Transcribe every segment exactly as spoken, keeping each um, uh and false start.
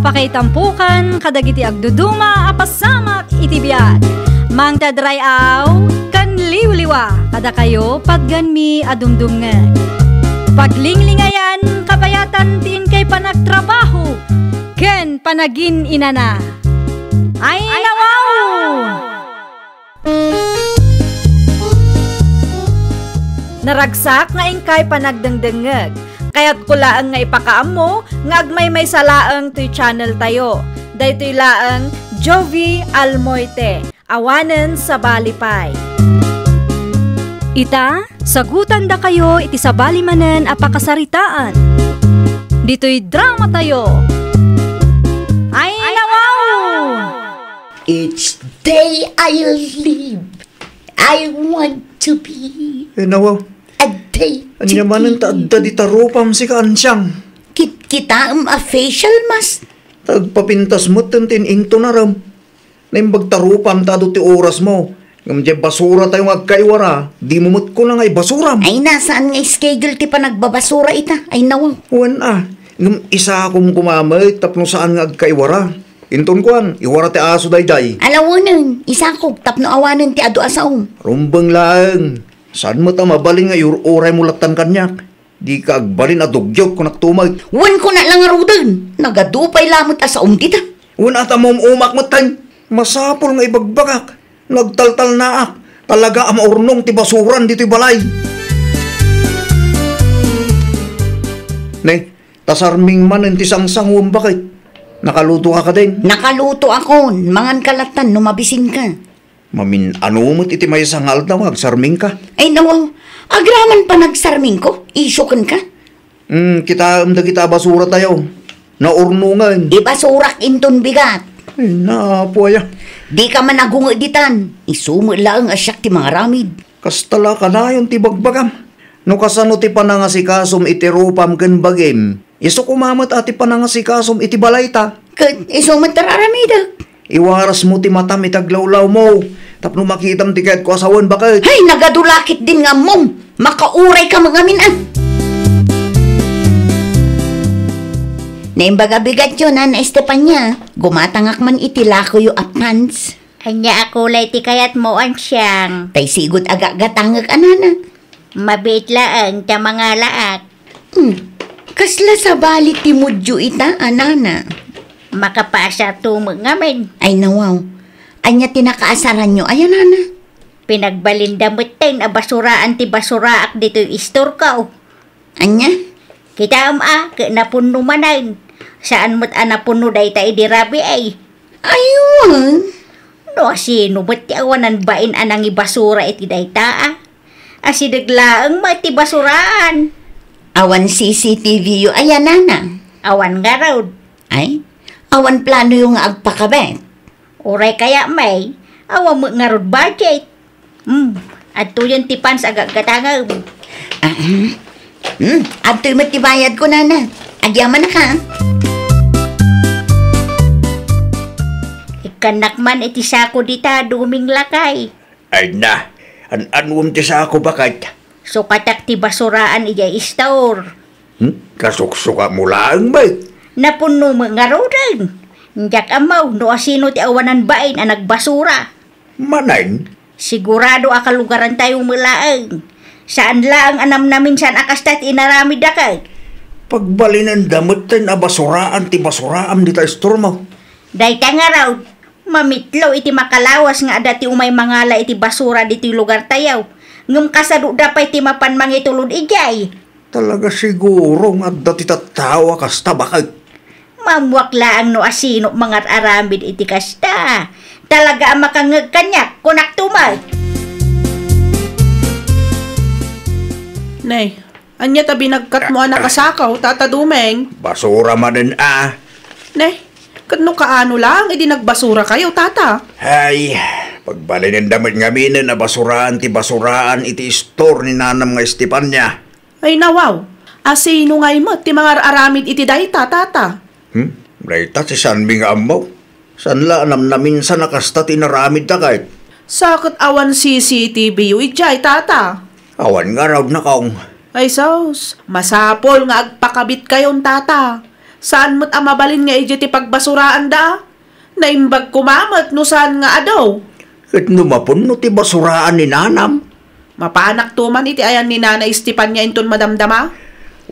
Pakaitampokan kadagiti agduduma a pasamak iti biag. Mangted ray-aw ken liwliwa kadakayo patgenmi a dumdumngeg. Paglinglingayan kabayatan ti inkay panagtrabaho ken panagin-inana. Ay, nawaw! Naragsak nga inkay panagdengdengngeg. Kayatko laeng nga ipakaammo nga agmaymaysa laeng toy channel tayo. Daytoy laeng Jovie Almoite, awanen sabali pay. Ita, sagutandakayo iti sabali manen a pakasaritaan. Ditoy drama tayo. Ay, nawaw! Each day I live, I want to be Eh, nawa, a day to ania manen ta adda di tarupam sika, Ansyang? Kit-, kitaem a facial mask. Agpapintas met ti in-intonaram. Naimbag tarupam ta adu ti orasmo. Ngem diay basura tayo nga agkaiwara, dimo met kuna nga ibasuram. Ay, na, saan nga schedule ti panagbabasura ita? Ay, nawa. Wen a, ngem isakom koma met tapno saan nga agkaiwara. Inton kuan, iwara ti aso daydiay. Alawenen, isakok tapno awanen ti adu a saom. Rumbeng laeng. Saan met a mabalin nga iur-uraymo lattan kaniak? Dika agbalin a dugyot, kunak tumet. Wen, kuna la ngaruden. Nagadu pay lamet a saom dita. Wen a ta maum-umak metten. Masapul nga ibagbagak. Nagtaltalnaak. Talaga a maurnong ti basuran ditoy balay. Ne, ta sarming manen ti sangsanguem, baket. Nakaluto ka kadin? Nakaluto akon. Mangan ka lattan no mabisin ka. Mamin-ano met iti maysa nga aldaw nga agsarmingka? Ay, nawaw. Agraman panagsarmingko, isu kenka. Hmm, kitaem dagita a basura tayo. Naurnongen. Ibasurak inton bigat. Ay, napo aya. Dika man agunge ditan. Isu met laeng a siak ti mangaramid. Kasta la kanayon ti bagbagam. No kasano ti panangasikasom iti rupam ken bagim, isu koma met a ti panangasikasom iti balayta. Ket isu met ti ar-aramidek. Iwarasmo ti matam iti aglawlawmo tapno makitam ti kayatko a sawen, baket. Hay, nagadu la ketdin nga ammom. Makaurayka met ngamin, a. Naimbag a bigatyo, Nana Estefania. Gumatangak man iti lakoyo a pants. Ania a kulay ti kayatmo, Ansyang? Tay sigud a gagatangek, a nana. Mabiit laeng ta mangalaak. Hmm. Kasla sabali ti moodyo ita, a nana? Makapaasarto met ngamin. Ay, nawaw. Ania ti nakaasaranyo, aya, nana? Pinagbalinda metten a basuraan ti basuraak ditoy istorko. Ania? Kitaem a, ket napunno manen. Saan met a napunno dayta idi rabii, ay. Aywan. No asino met ti awanan bain a nangibasura iti dayta, a? Asideg laeng met ti basuraan. Awan C C T V yo aya, nana? Awan ngarud. Ay, awan planoyo nga agpakabit? Uray kayat met, awan met ngarud budget. Hmm, adtoyen ti pants a gagatangem. Ah, hmm. Hmm, adtoy met ti bayadko, nana. Agyamanak, a. Ikkannak man iti sako dita, Duming lakay. Ay na, an-anuem ti sako, baket? Sukatak ti basuraan idiay istor. Hmm? Kasuksukatmo laeng met? Napunno met ngaruden. Diak ammo no asino ti awanan bain a nagbasura. Manen? Sigurado a kalugarantayo met laeng. Saan laeng a namnaminsan a kasta ti inaramidda, ket? Pagbalinenda metten a basuraan ti basuraam dita istormo. Dayta ngarud, mamitlo iti makalawas nga adda ti umay mangala iti basura ditoy lugartayo. Ngem kasadoda pay ti mapan mangitulod idiay. Talaga siguro nga adda ti tattao a kasta, baket. Maammoak laeng no asino mangar-aramid iti kasta. Talaga a makangngeg kaniak, kunakto met. Nay, ania ta binagkatmo a nakasakaw, Tata Dumeng? Basura manen a. Nay, ket no kaano laeng idi nagbasurakayo, Tata? Ay, pagbalinenda met ngaminen a basuraan ti basuraan iti istor ni nanam nga Estefania. Ay, nawaw, asino ngay met ti mangar-aramid iti dayta, Tata? Hmm? Dayta ti saanmi nga ammo. Saan la a namnaminsan a kasta ti inaramidda, ket? Sa ket awan C C T V yo idiay, Tata? Awan ngarud, nakong. Ay, sus, masapul nga agpakabitkayon, Tata. Saan met a mabalin nga idiay ti pagbasuraanda? Naimbag koma met no saan nga adu. Ket no mapunno ti basuraan ni nanam? Mapanakto man iti ayan ni Nana Estefania inton madamdama?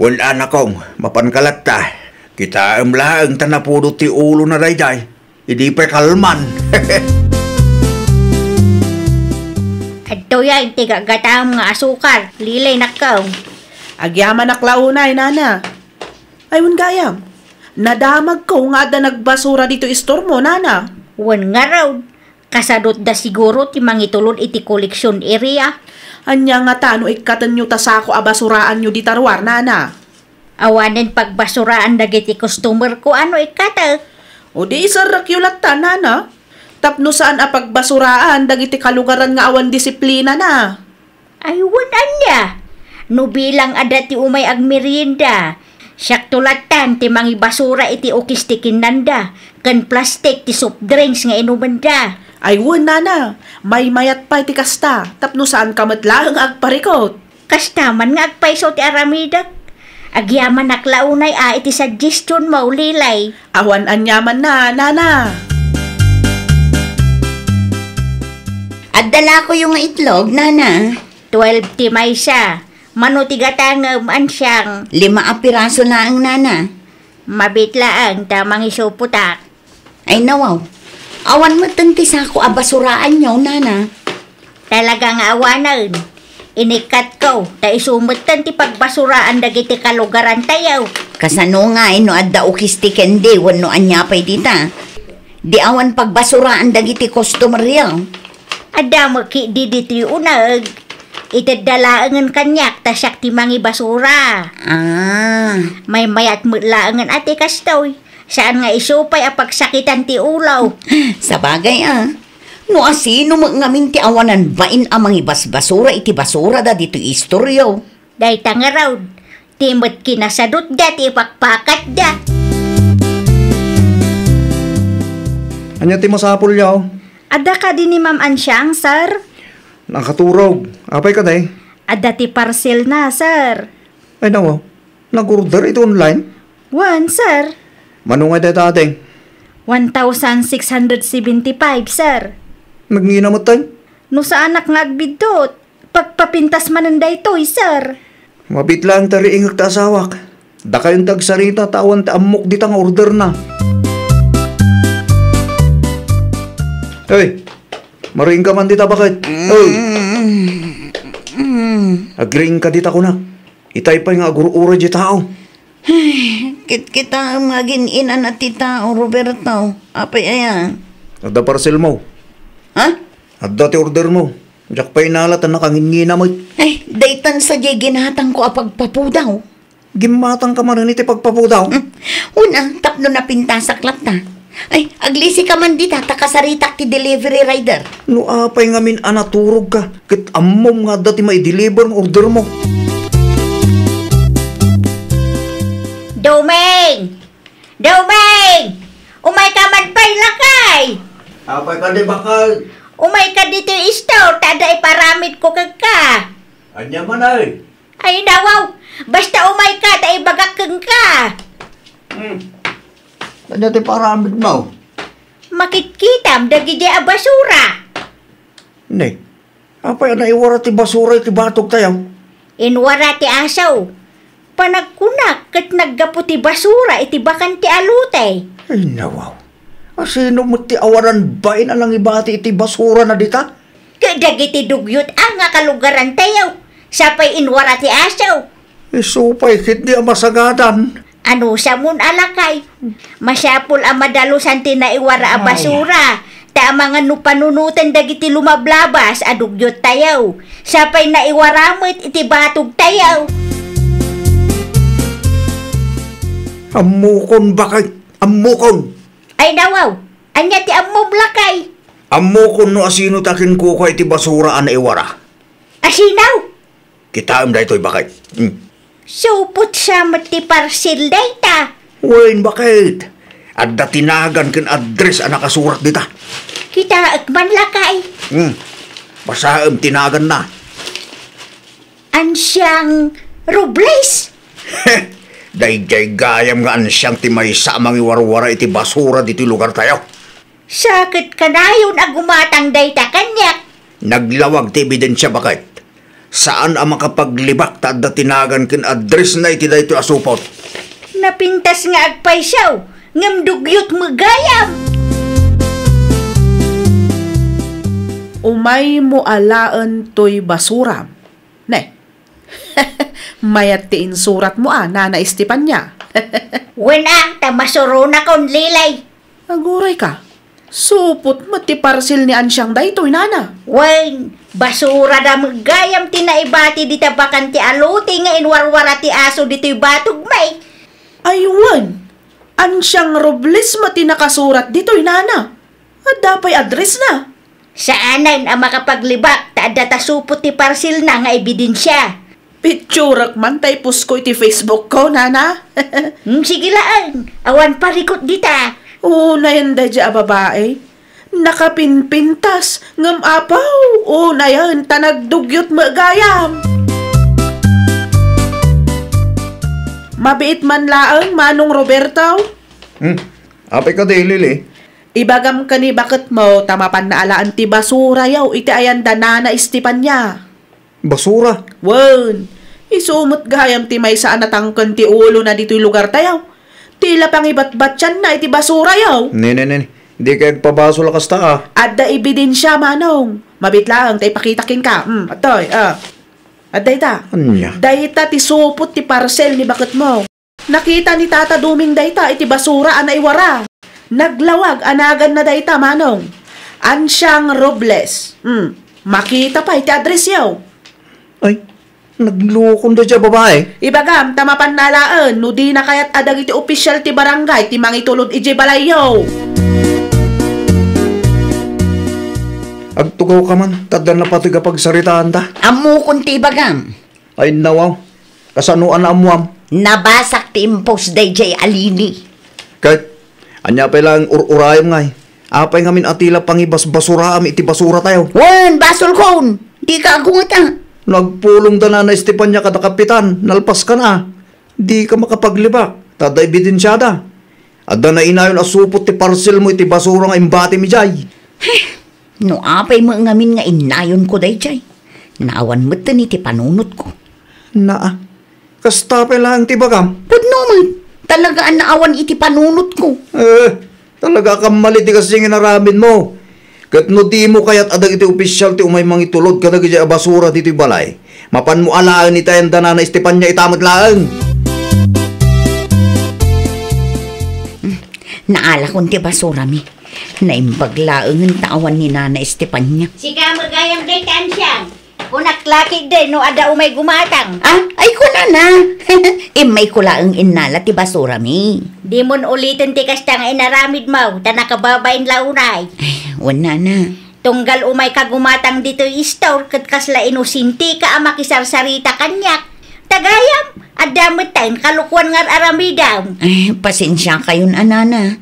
Wen, anakong, mapanka latta. Kitaem laeng ta napudot ti ulona daydiay. Idi pay kalman. Adtoyen ti gaggatam nga asukar, Lilay, nakkaw. Agyamanak la unay, Nana. Ay, wen gayam. Nadamagko nga adda nagbasura ditoy istormo, Nana. Wen ngarud, kasadutda siguro ti mangitulod iti collection area. Ania ngata no ikkatenyo ta sako a basuraanyo dita ruar, Nana? Awanen pagbasuraan dagiti customer ko a no ikkatek. O di iserrekyo latta, Nana. Tapno saan a pagbasuraan dagiti kalugaran nga awan disiplinana. Ay, wen ania? No bilang adda ti umay agmerienda, siakto lattan ti mangibasura iti ukis ti kinnanda ken plastik ti soft drinks nga inumenda. Ay, wen, Nana. Maymayat pay ti kasta, tapno saanka met laeng agparikut. Kasta man nga agpayso ti aramidek. Agyamanak la unay a iti suggestion mo, Lilay. Awan aniamanna, Nana. Adda lakoyo nga itlog, Nana. Twelve ti maysa. Mano ti gatangem, Ansiang? Lima a piraso laeng, Nana. Mabit laeng ta mangisupotak. Ay, nawaw. Awan metten ti sako a basuraanyo, Nana. Talaga nga awanen. Inikkatko, ta isu metten ti pagbasuraan dagiti kalugarantayo. Kasano ngay no adda ukis ti candy wenno ania pay dita? Di awan pagbasuraan dagiti customeryo. Adda met ketdi ditoy uneg. Itedda laengen kaniak ta siak ti mangibasura. Ah. Maymayat met laengen a ti kastoy. Saan nga isu pay a pagsakitan ti ulo. Sabagay, a. No asino met ngamin ti awanan bain a mangibasbasura iti basurada ditoy istoryo. Dayta ngarud, ti met kinasadutda ti ipakpakatda. Ania ti masapulyo? Adda kadi ni Ma'am Ansiang, sir? Nakaturog. Apay kadi? Adda ti parcelna, sir. Ay, nawa. Nag-order iti online? Wen, sir. Mano ngay dayta, ading? One thousand six hundred seventy-five, sir. Nagngina met, tay? No saanak nga agbiddut, pagpapintas manen daytoy, sir. Mabit laeng ta riingek ta asawak. Dakayon ti agsarita ta awan ti ammok dita nga orderna. Hey, mariingka man dita, baket? Hey. Mm. Agriingka dita, kunak. Itay pay nga agur-uray diay tao. Ay, kitkitaem nga agin-inana ti tao, Roberto. Apay aya? Adda parcel mo. Ha? Adda ti order mo. Diak pay inala ta nakangingina met. Ay, daytan sadiay ginatangko a pagpapudaw. Gimmatangka manen iti pagpapudaw? Hmm. Una, tapno napintasak latta. Ay, aglisika man dita, ta kasaritak ti delivery rider. No apay ngamin a naturogka, ket ammom nga adda ti maideliver nga order mo. Doming! Doming! Umayka man pay, lakay! Apay kadi, baket? Umayka ditoy store, ta adda iparamidko kenka. Ania man, ay? Ay, nawaw! Basta umayka, ta ibagak kenka. Hmm. Ania ti paramidmo? Makitkitam dagidi a basura. Ne, apay a naiwara ti basura iti batogtayo? Inwara ti asaw. Panagkunak ket naggapu ti basura iti bakante a lote. Ay, nawaw. Asino met ti awanan bain a nangibati iti basurana dita? Ket dagiti dugyot a nga kalugarantayo, sa pay inwara ti asaw. Isu pay ketdi a masagadan. Anusamon a lakay, masapul a madalusan ti naiwara a basura, ta amangan no panunoten dagiti lumablabas a dugyottayo, sa pay naiwara met iti batogtayo. Ammokon, baket, ammokon. Ay, nawaw, ania ti ammom, lakay? Ammokon no asino ti akinkukua iti basura a naiwara. Asino? Kitaem daytoy, baket. Hmm. Supot sa met ti parcel dayta. Wen, baket. Adda ti nagan ken address a nakasurat dita. Kitaek man, lakay. Hmm. Basaem ti naganna. Ansiang Robles? Daydiay gayam nga ansiang ti maysa a mangiwarwara iti basura ditoy lugartayo. Sa ket kanayon a gumatang dayta kaniak. Naglawag ti ebidensia, baket. Saan a makapaglibak ta adda ti nagan ken addressna iti daytoy a supot. Napintas nga agpayso, ngem dugyot met gayam. Umaymo alaen toy basuram. Ne. Mayat ti insuratmo a, Nana Estefania. Wen a, ta masuronakon, Lilay. Aguray ka. Supot met ti parcel ni Ansiang daytoy, Nana. Wen, basurada met gayam ti naibati dita bakante a lote nga inwarwara ti aso ditoy batog, may. Ay wen, Ansiang Robles met ti nakasurat ditoy, Nana. Adda pay addressna. Saanen a makapaglibak ta adda ta supot ti parcelna nga ebidensia. Picturak man ta ipost ko iti Facebook ko, Nana. Hmm, sige laeng. Awan parikut dita. Unayen daydiay a babai. Nakapinpintas, ngem apaw, unayen ta nagdugyot met gayam. Mabiit man laeng, Manong Roberto. Hmm. Apay kadi, Lili? Ibagam ken ni baketmo ta mapanna alaen ti basurayo iti ayan da Nana Estefania. Basura? Wen, isu met gayam ti maysa a natangken ti ulona ditoy lugartayo. Ti la pangibatbatianna iti basurayo. Ne, ne, ne, ne. Dika agpabasol a kasta, a. Adda ebidensia, Manong. Mabiit laeng ta ipakita kenka. Hmm, atoy, a. Adda ita. Ania? Dayta ti supot ti parcel ni baketmo. Nakita ni Tata Doming dayta iti basura a naiwara. Naglawag a naganna dayta, Manong. Ansiang Robles. Hmm, makita pay ti addressyo. Ay, naglukon daydiay a babai. Ibagam ta mapanna alaen no dina kayat a dagiti opisyal ti barangay ti mangitulod idiay balayyo. Agtugawka man, ta adda napateg a pagsaritaanta. Ammokon ti ibagam. Ay, nawaw. Kasano a naammuam? Nabasak ti impost daydiay a Lili. Ket, ania pay laeng ur-urayem ngay? Apay ngamin a ti la pangibasbasuraam iti basuratayo? Wen, basolkon! Dika agungeta. No agpulong da Nana Estefania kada kapitan, nalpaskan a. Dika makapaglibak, ta adda ebidensiada. Adda nainayon a supot ti parcelmo iti basura nga imbatim idiay. Heh, no apay met ngamin nga innayonko daydiay, naawan metten iti panunotko. Naa, kasta pay laeng ti ibagam? Pudno met, talaga a naawan iti panunotko. Eh, talaga a kammalin ti kasdiay nga inaramidmo. Ket no dimo kayat a dagiti opisyal ti umay mangitulod kadagiti a basura ditoy balay, mapanmo alaen iti ayan da Nana Estefania ita met laeng. Naalakon ti basurami. Naimbag laengen ta awan ni Nana Estefania. Sika met gayam dayta, Ansiang. Kunak la ketdi no adda umay gumatang. Ah, ay kunana. Immayko laeng innala ti basurami. Dimon uliten ti kasta nga inaramidmo, ta nakababain la unay. Ay, wen, Nana. Tunggal umayka gumatang ditoy istor ket kasla inosenteka a makisarsarita kaniak. Ta gayam, adda metten kalokuan nga ar-aramidem. Ay, pasensiakayon a, Nana.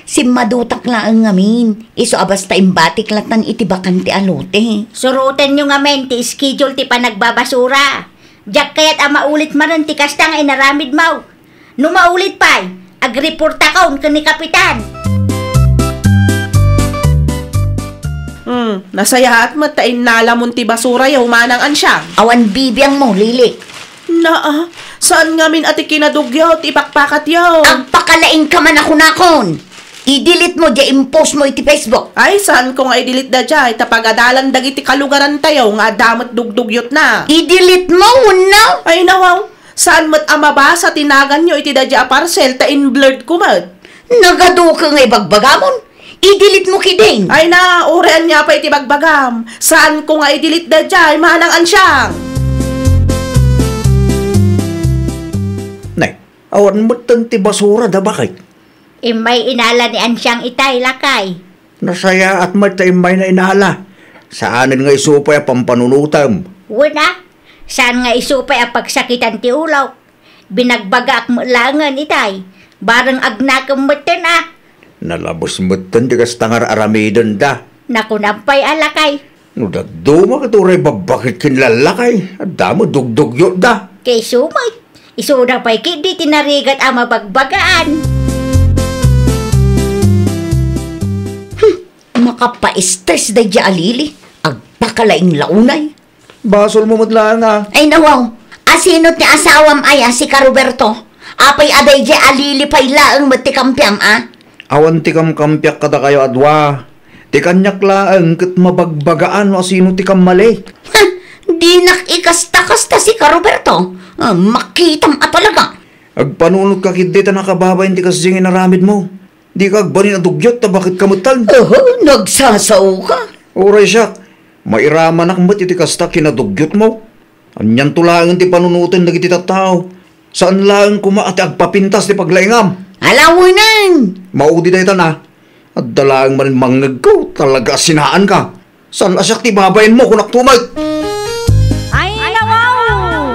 Simmadutak laeng ngamin, isu a basta imbatik latan iti bakante a lote. Surotenyo ngamin ti schedule ti panagbabasura. Diak kayat a maulit manen ti kasta nga inaramidmo. No maulit pay, agreportakon ken ni Kapitan. Hmm, nasayaat met ta innalamon ti basurayo, Manang Ansiang. Awan bibiangmo, Lili. Naa, saan ngamin a ti kinadugyot ti ipakpakatyo? Agpakalaingka man a kunakon. I-delete mo diay impostmo iti Facebook. Ay, saanko nga i-delete daydiay, ta pagadalan dagiti kalugarantayo nga adda met dugdugyotna. I-delete mo, wenno? Ay, nawaw. Saan met a mabasa ti naganyo iti daydiay a parcel ta in-blurred ko met? Nagaduka nga ibagbagamon. I-delete mo ketdin. Ay na, uray ania pay ti bagbagam. Saanko nga i-delete daydiay, Manang Ansiang. Nay, awan metten ti basura da, baket? Immay inala ni Ansiang itay, lakay. Nasayaat met ta immayna inala. Saanen nga isu pay a pampanunotem. Wen a, saan nga isu pay a pagsakitan ti ulok. Binagbagaak met laengen itay. Bareng agnakem metten a. Nalabes metten ti kasta nga ar-aramidenda. Nakunam pay a, lakay. No dadduma ket uray babbaket ken lallakay, adda met dugdugyotda. Ket isu met, Isuda pay ketdi ti narigat a mabagbagaan. Hmm, makapaestres daydiay a Lili. Agpakalaing la unay. Basolmo met laeng a. Ay, nawaw. Asino ti asawam aya, si Karoberto? Apay a daydiay a Lili pay laeng met ti kampiam a? Awan ti kamkampiak kadakayo a dua. Ti kaniak laeng ket mabagbagaan no asino ti kammali. Ha! Dinak ikasta-kasta si Karoberto. Ah, makitam a talaga. Agpanunotka ketdi ta nakababain ti kasdi nga inaramidmo. Dika agbalin a dugyot ta baket ka metten. Oho, nagsasaoka. Uray siak, mairamanak met iti kasta kinadugyotmo. Anianto laengen ti panunoten dagiti tattao? Saan laeng koma a ti agpapintas ti paglaingam. Alawenen! Maudi daytan a. Adda laeng manen mangngegko, talaga a sinaanka. Saan a siak ti babainmo, kunakto met. Ay, nawaw!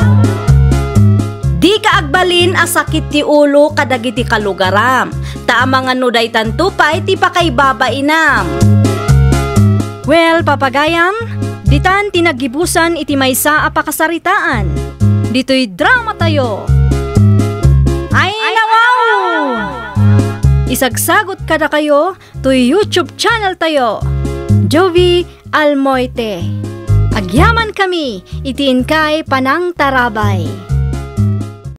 Dika agbalin a sakit ti ulo kadagiti kalugaram, ta amangan no daytanto pay ti pakaibabainam. Well, papagayam, ditan ti naggibusan iti maysa a pakasaritaan. Ditoy drama tayo. Ay, nawaw! Isagsagot kadakayo toy YouTube channel tayo, Jovie Almoite. Agyaman kami iti inkay panangtarabay.